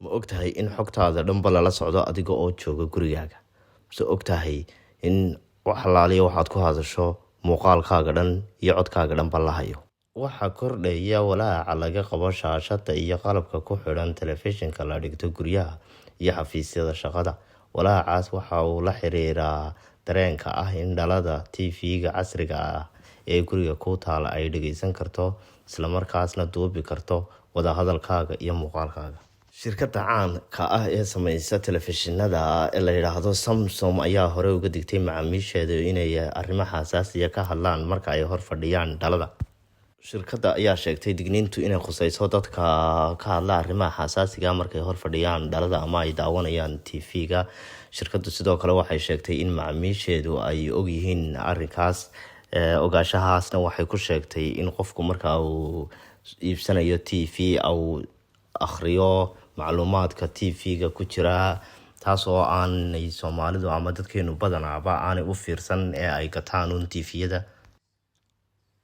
Ma ogtahay in xogtaada dhanba lala socdo adiga oo jooga gurigaaga? Mase ogtahay in wax alaaliya waxaad ku hadasho, muuqaalkaaga dhan iyo codkaaga dhanba la hayo? Waxaa kordhaya walaaca laga qabo shaashada iyo qalabka ku xidhan telefishinka la dhigto guryaha iyo xafiisyada shaqada. Walaacaas waxa uu la xiriiraa dareenka ah in dhalada TV-ga casriga ah ee guriga ku taal ay dhageysan karto, islamarkaasna duubi karto wadahadalkaaga iyo muuqaalkaaga. Shirkadda caanka ah ee sameysa telefishinada ee la yidhaahdo Samsung ayaa hore uga digtay macaamiisheeda inay arrimo xasaasiya ka hadlaan marka ay hor fadhiyaan dhalada. Shirkadda ayaa sheegtay digniintu inay khuseyso dadka ka hadla arrimaha xasaasiga markay hor fadhiyaan dhalada ama ay daawanayaan TV-ga. Shirkaddu sidoo kale waxay sheegtay in macaamiisheedu ay ogyihiin arrinkaas. Ogaanshahaasna waxay ku sheegtay in qofku marka uu iibsanayo TV uu akhriyo macluumaadka TV-ga ku jira, taas oo aanay Soomaalidu ama dadkeenu badanaaba aanay u fiirsan ee ay gataan un TV-yada.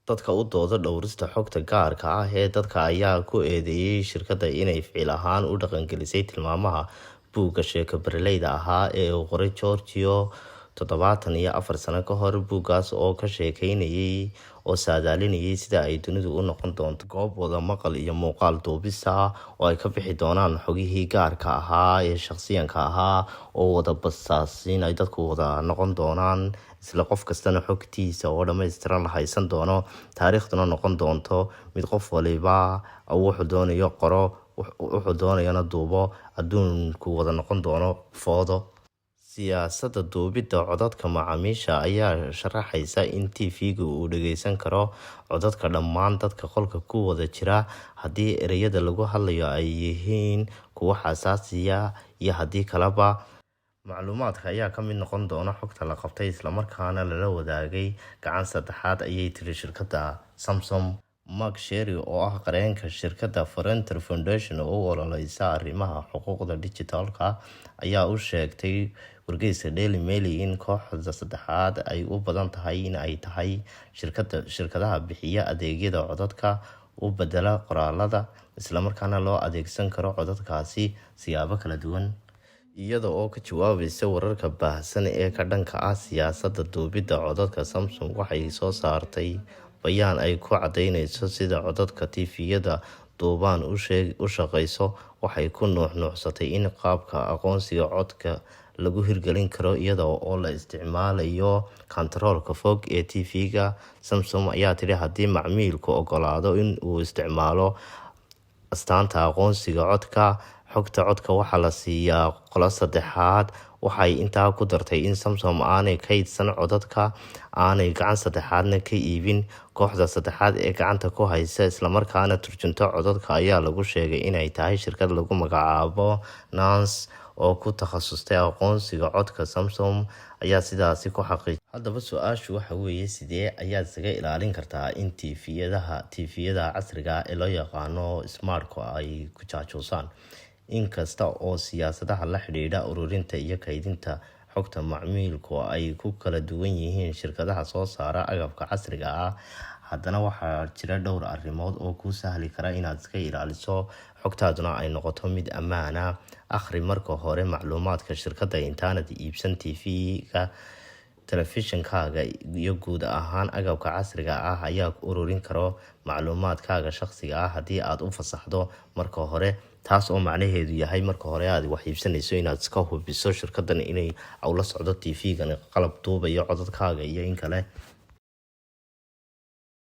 Dadka u dooda dhowrista xogta gaarka ah ee dadka ayaa ku eedeeyay shirkadda inay ficil ahaan u dhaqangelisay tilmaamaha buugga sheeko baraleyda ahaa ee uu qoray Giorgio 74 sano ka hor, buuggaas oo ka sheekeynayay oo saadaalinayay sida ay dunidu u noqon doonto goob wada maqal iyo muuqaal duubisa oo ay ka bixi doonaan xogihii gaarka ahaa ee shaqsiyanka ahaa, oo wada basaasiin ay dadku wada noqon doonaan, isla qof kastana xogtiisa oo dhammaystiran la haysan doono, taariikhduna noqon doonto mid qof waliba wuxuu doonayo qoro, wuxuu doonayana duubo, adduunku wada noqon doono foodo. Siyaasadda duubidda codadka macaamiisha ayaa sharaxaysa in TV-gu uu dhageysan karo codadka dhammaan dadka qolka ku wada jira, haddii ereyada lagu hadlayo ay yihiin kuwo xasaasiya iyo haddii kaleba. Macluumaadka ayaa ka mid noqon doona xogta la qabtay islamarkaana lala wadaagay gacan saddexaad, ayay tiri shirkadda Samsung. Mark Sherry, oo ah qareenka shirkadda Frontier Foundation oo u ololeysa arrimaha xuquuqda dijitaalka, ayaa u sheegtay wargeyska Daily Mail in kooxda saddexaad ay u badan tahay in ay tahay shirkadaha bixiya adeegyada codadka u bedela qoraalada, islamarkaana loo adeegsan karo codadkaasi siyaabo kala duwan. Iyada oo ka jawaabaysa wararka baahsan ee ka dhanka ah siyaasadda duubidda codadka, Samsung waxay soo saartay bayaan ay ku cadeyneyso sida codadka TV-yada duubaan u shaqeyso. Waxay ku nuuxnuuxsatay in qaabka aqoonsiga codka lagu hirgelin karo iyada oo la isticmaalayo kantaroolka fog ee TV-ga. Samsung ayaa tiri haddii macmiilku ogolaado in uu isticmaalo astaanta aqoonsiga codka, xogta codka waxaa la siiyaa qolo saddexaad. Waxay intaa ku dartay in Samsung aanay kaydsan codadka, aanay gacan saddexaadna ka iibin. Kooxda saddexaad ee gacanta ku haysa islamarkaana turjunta codadka ayaa lagu sheegay inay tahay shirkad lagu magacaabo Nuance oo ku takhasustay aqoonsiga codka. Samsung ayaa sidaasi ku xaqiijiyay. Haddaba su-aashu waxa weeye: sidee ayaad isaga ilaalin kartaa in TV-yada casriga ee loo yaqaano smartku ay ku jaajuusaan? Inkasta oo siyaasadaha la xidhiidha ururinta iyo kaydinta xogta macmiilku ay ku kala duwan yihiin shirkadaha soo saara agabka casriga ah, haddana waxaa jira dhowr arrimood oo kuu sahli kara inaad iska ilaaliso, xogtaaduna ay noqoto mid ammaan ah. Akhri marka hore macluumaadka shirkadda intaanad iibsan TV-ga. Telefishinkaaga iyo guud ahaan agabka casriga ah ayaa ururin karo macluumaadkaaga shaqsiga ah haddii aad u fasaxdo marka hore, taas oo macnaheedu yahay marka hore aad wax iibsanayso inaad iska hubiso shirkadan inay ula socdo TV-gan qalab duubayo codadkaaga iyo in kale.